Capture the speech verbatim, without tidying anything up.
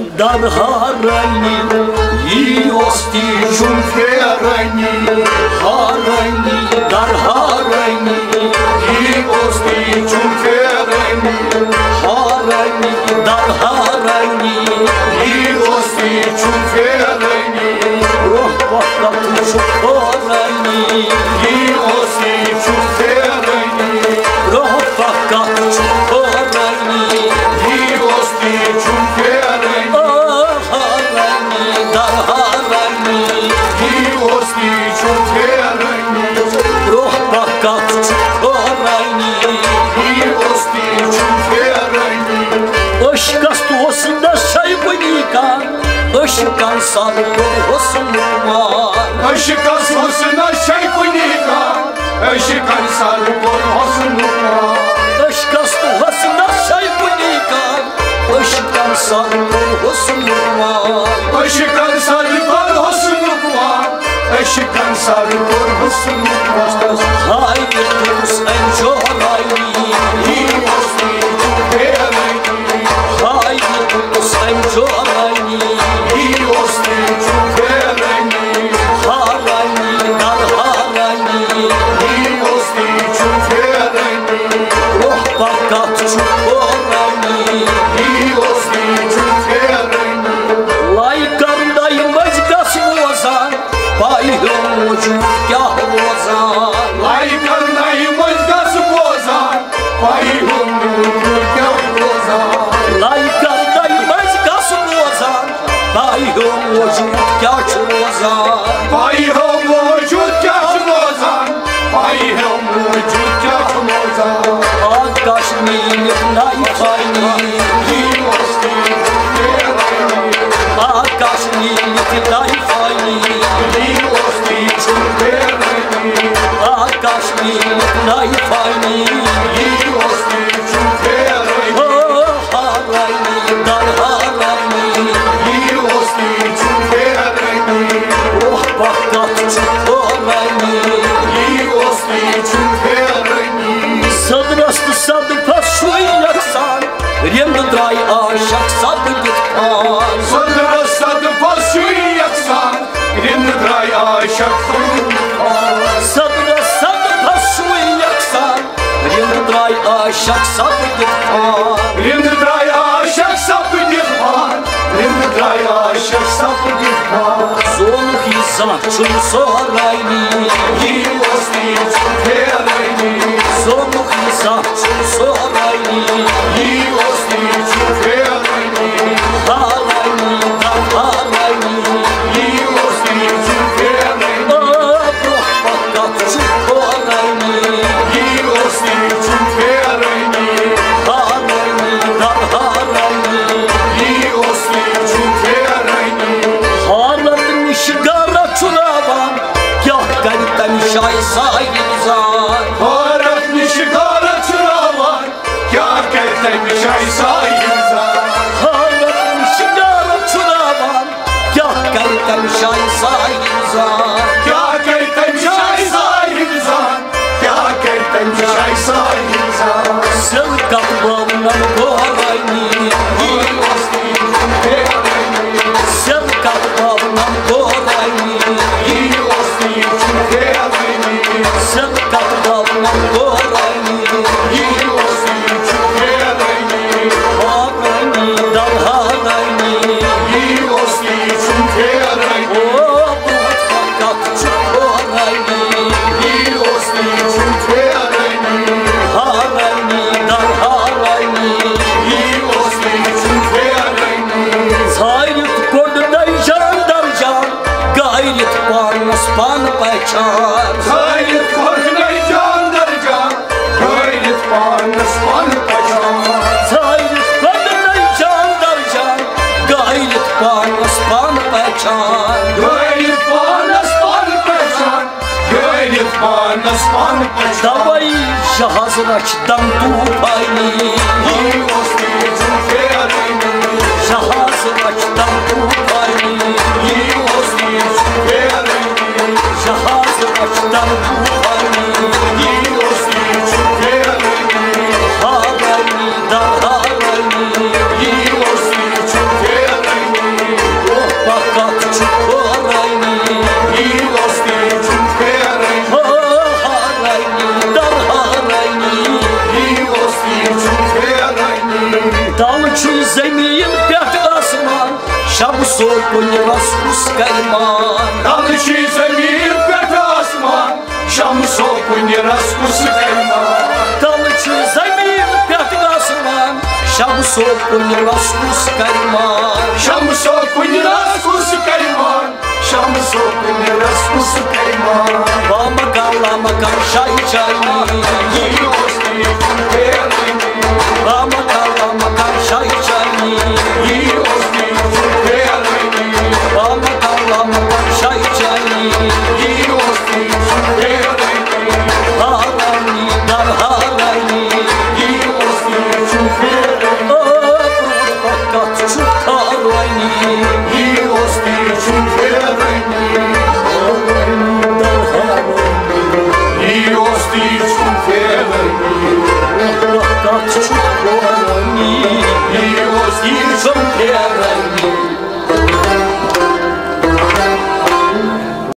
در ہارانی، یی اوس تی چھُم پھیرانی۔ ہارانی، در ہارانی، یی اوس تی چھُم پھیرانی۔ ہارانی، در ہارانی، یی اوس تی چھُم پھیرانی۔ برونٛہہ پکان چھُ کھورانی، یی اوس تی چھُم پھیرانی۔ برونٛہہ پکان چھُ کھورانی، یی اوس تی چھُم پھیرانی۔ آ ہارانی، در ہارانی، یی اوس تی چھُم پھیرانی۔ برونٛہہ پکان چھُ کھورانی، یی اوس تی چھُم پھیرانی۔ عشقس تہٕ حسنس چھے کُنی کانٛہہ، عشقن سر کوٚر حسنُک وار۔ عشقس حسنس چھے کُنی کانٛہہ، عشقن سر کوٚر حسنُک وار۔ عشقس تہٕ حسنس چھے کُنی کانٛہہ، عشقن سر کوٚر حسنُک وار۔ عشقن سر کوٚر حسنُک وار۔ عشقن سر کوٚر حسنُک وار۔ ہاے مےٚ تُلُس انجورانی، یی اوس تی چھُم پھیرانی۔ ہاے مےٚ تُلُس انجورانی، یی اوس تی چھُم پھیرانی۔ ہارانی، در ہارانی، یی اوس تی چھُم پھیرانی۔ برونٛہہ پکان چھُ کھورانی، یی اوس تی چھُم پھیرانی۔ لایہِ کرناے مٔنٛزۍ گژھ بوزان، پاے ہیوٚن موجود کیٛاہ روزان۔ لایہِ کرناے مٔنٛزۍ گژھ بوزان، پاے ہیوٚن موجود کیٛاہ روزان۔ لایہِ کرناے مٔنٛزۍ گژھ بوزان، پاے ہیوٚن موجود کیٛاہ چھُ روزان۔ پاے ہیوٚن موجود کیٛاہ چھُ روزان۔ پاے ہیوٚن موجود کیٛاہ چھُ روزان۔ آکاش میٖلِتھ نایہِ فانی، یی اوس تی چھُم پھیرانی۔ آکاش میٖلِتھ نایہِ فانی، یی اوس تی چھُم پھیرانی۔ آکاش میٖلِتھ نایہِ فانی، یی اوس تی چھُم پھیرانی۔ ہارانی، در ہارانی، یی اوس تی چھُم پھیرانی۔ اوہ، پکھ کتھ چھُ کھورانی، یی اوس تی چھُم پھیرانی۔ صدرس تہٕ صدفس چھُے یکسان، رِند درٛاے عاشق سپدِتھ پان۔ صدرس صدفس چھُے یکسان، رِند درٛاے عاشق سپدِتھ پان۔ صدرس صدفس چھُے یکسان، رِند درٛاے عاشق سپدِتھ پان۔ رِند درٛاے عاشق سپدِتھ پان۔ رِند درٛاے عاشق سپدِتھ پان۔ زونُکھ یہِ زانٛہہ چھُم سہرانی، یی اوس تی چھُم پھیرانی۔ زونُکھ یہِ زانٛہہ چھُم سہرانی، یی اوس تی چھُم پھیرانی۔ ہارانی، در ہارانی، یی اوس تی چھُم پھیرانی۔ آ، برونٛہہ پکھ کتھ چھُ کھورانی، یی اوس تی چھُم پھیرانی۔ ہارانی، در ہارانی، یی اوس تی چھُم پھیرانی۔ حالت نِش گرٕ چھُراوان، کیٛاہ کرِ تمہِ جایہِ ساحل زان۔ حالت نِش گرٕ چھُراوان، کیٛاہ کرِ تمہِ جایہِ ساحل زان۔ حالت نِش گرٕ چھُراوان، کیٛاہ کرِ تمہِ جایہِ ساحل زان۔ کیٛاہ کرِ تمہِ جایہِ ساحل زان۔ کیٛاہ کرِ تمہِ جایہِ ساحل زان۔ سِلکَتھ باونَن گورانی، یی اوس تی چھُم پھیرانی۔ سِلکَتھ باونَن گورانی، یی اوس تی چھُم پھیرانی۔ سِلکَتھ باونَن گورانی، یی اوس تی چھُم پھیرانی۔ ہارانی، در ہارانی، یی اوس تی چھُم پھیرانی۔ او، برونٛہہ کتھ چھُ کھورانی، یی اوس تی چھُم پھیرانی۔ ہارانی، در ہارانی، یی اوس تی چھُم پھیرانی۔ ژھٲرِتھ کوٚڑ دَے جان در جان، گٲرِتھ پانس پان پہچان۔ ژھٲرِتھ کوٚڑ دَے جان در جان، گٲرِتھ پانس پان پہچان۔ ژھٲرِتھ کوٚڑ دَے جان در جان، گٲرِتھ پانس پان پہچان۔ گٲرِتھ پانس پان پہچان۔ گٲرِتھ پانس پان پہچان۔ دوے جہاز رچھ دم طوفانی، یی اوس تی چھُم پھیرانی۔ جہاز رچھ دم طوفانی، یی اوس تی چھُم پھیرانی۔ جہاز رچھ دم طوفانی، یی اوس تی چھُم پھیرانی۔ ہارانی، در ہارانی، یی اوس تی چھُم پھیرانی۔ شمسو کُنہِ رس کُس کرِ مان؟ تلہٕ چھُے زٔمیٖن پٮ۪ٹھ آسمان، شمسو کُنہِ رس کُس کرِ مان؟ تلہٕ چھُے زٔمیٖن پٮ۪ٹھ آسمان، شمسو کُنہِ رس کُس کرِ مان؟ شمسو کُنہِ رس کُس کرِ مان؟ شمسو کُنہِ رس کُس کرِ مان؟ بامکان لامکان شاہی چانی، یی اوس نہٕ یہِ چھُنہٕ پھیرٲنی۔ بامکان لامکان شاہی چانی، یی اوس نہٕ یہِ چھُنہٕ پھیرٲنی۔ بامکان لامکان شاہی چانی، یی اوس نہٕ یہِ چھُنہٕ پھیرٲنی۔ ہارانی در ہارانی، یی اوس نہٕ یہِ چھُنہٕ پھیرٲنی۔ آ، برونٛٹھ پکھ کتھ چھُ کھارٲنی۔